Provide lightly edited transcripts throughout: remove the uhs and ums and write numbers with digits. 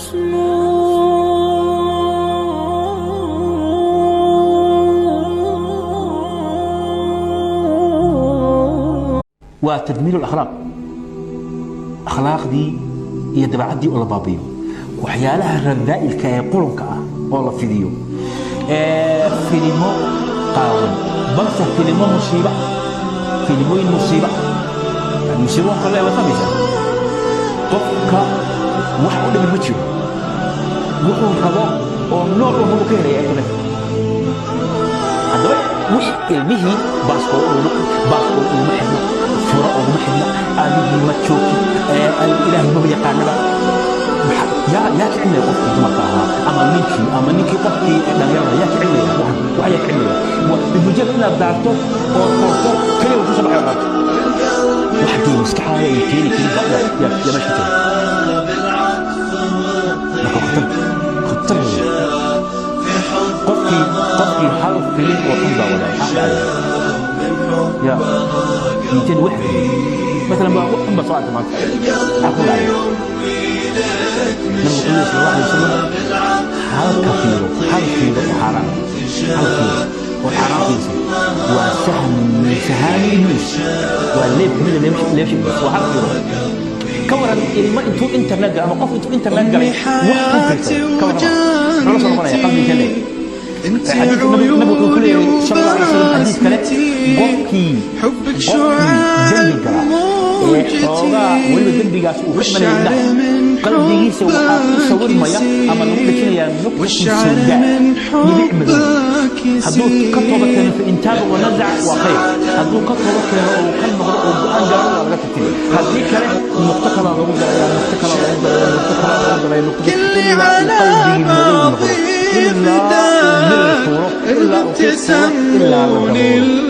مسنون. Waa تدمير الأخلاق, akhlaaqdii iyo dabeecaddii oo la baabiyo, waxyaalaha radaa'ilka ee qurunka ah oo la fidiyo, ee filimo qaawan, balse filimo musiiba, filimooyin musiiba. Yani musiibo wax kale waa fahmaysaa. Qofka wax u dhiman ma jiro, wuxuu rabo oo nool uu ka helaya internet. Haddaba wix ilmihii baaskoor uguma xidhna, furo uguma xidhna, adigii ma joogtid, Ilaahay maba yaqaanaba. Yaa kicinaya qofkii dumarka ahaa ama ninkii ama ninkii, qofkii dhalinyarada yaa kicinaya? Waxan wax yaa kicinaya? Bimujarad inaad daarto oo qorto kaliya uu kusoo baxay qorto, wax dee maskaxdaada ay keeni karin baa yaa meesha ku jira. Marka khatar khatar weeye. Qofkii hal filin oo xun baa wada, maxaa dhacaya? Ya 200 wixda مثلا baa wax xun baa soo arkay maanta, maxaa ku dhacaya? Nabigu wuxuu yihi sal Allahu alay wasalam: halka fiiro, hal fiiro oo xaaraan, hal fiiro oo xaaraan fiirsan waa سهم من سهام إبليس, waa leeb kamida leebsha Ibliis. Waa hal fiiro. Ka waran ilmo intuu internet galay ama qof intuu internet galay wax xun fiirsaday? Ka waran, muxuu la soo noqonaya? Qalbi intee leeg? Xadiidka nabigu wuxuu ku leeyahay sal Allahu alay wasalam xadiis kale: qofkii dembi gala ee xoogaa weliba dembigaas uu ka imanaya indhaha, qalbigiisa waxaa ku sawirmaya ama lagu dhejinayaa نقطة سوداء, dhibic madow. Hadduu ka tooba keeno, فإن تاب ونزع, waa khayr. Hadduu ka tooba keeno oo ka noqdo oo go'aan gaaro, waa laga tirtiri. Haddii kale, nuqto kalaa lagu daraya, nuqto kalaa lagu daraya, nuqto kalaa lagu daraya, nuqto ilaa uu qalbigii madow noqdo, ilaa uu mirir fuuro, ilaa uu qiiq fuuro, ilaa la daboolo.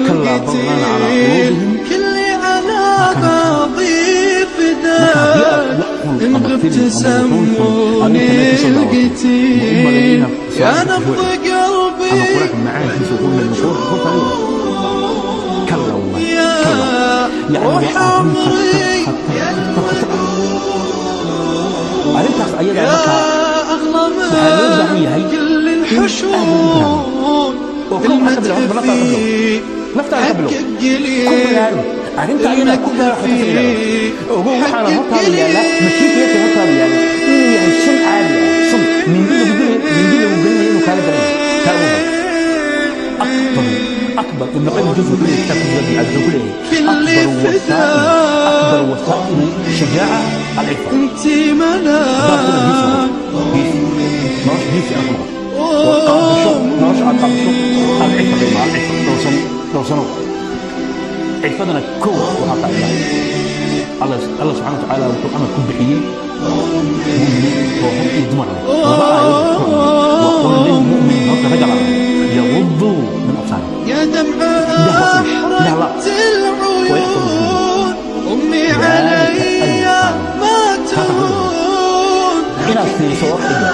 كلا بل ران على قلوبهم. كلي على بعضي Marka haddii aad فداك wax xun إن ama غبت film ama wuxuun xun aad internet kusoo سموني daawato, ma u malayn القتيل inaad يا su-aasha نبض khushuuci ama قلبي Qur-aanka macaankiisa uu ku melmo ku fariyo? كلا والله كلا. يا Yani روح waa arrin khatar عمري khatar khatar khatar ah arrintaas ayadaa. يا Marka أغلى waxaa loo baahan ما yahay كل in aad loogu baraarugo الحشون oo kow waxaa ka bilow horta naftaada ka bilow, المتحفي naftaada ka حق bilow, ku القليل baraarug arrinta ayadaa, ku baraarug khatarta ilaalo. Ogow waxaana hortaada yaalla, mashiinka yarka hortaada yaalla, inuu yahay sun caadi ah, sun mindi lagu dilay, mindi lagu gelinayo, inuu kaaga daran yahay. Taa ugu hor أكبر أكبر. ابن قيم الجوزي wuxuu leeyahay kitaabkiisa Zaad wuxuu ku leeyahay: أكبر وسائل، أكبر وسائل الشجاعة العفة. انتي haddaad tira geesi ملاك noqoto, geesi nolosha, geesi aad ku noqoto oo qaabisho nolosha, aad qaabisho العفة, qiimaha العفة, dhowrsano, dhowrsano. Cifadana kow waxaa ka ilaah Allah subxana wa tacaala wuxuu amar ku bixiyey muminiin oo rag iyo dumar leh, laba aayadood ku amray: وقل للمؤمنين, horta ragga la يغضوا من أبصارهم. يا دمعة indhaha hoos indhaha la أحرقت ويحفظوا العيون أمي ذلك علي أزكى. ما Taasa ku تهون. Inaad fiiriso wax dhiga,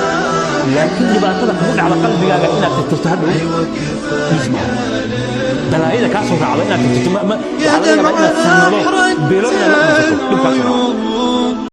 laakiin dhibaatada kugu dhacda qalbigaaga inaad tirtirto hadhow isma balaayada kaa soo raacda inaad tirtirto waxaa laga yaabaa inaad sanado, bilo inaad la qabsato dhib kaa soo raaco.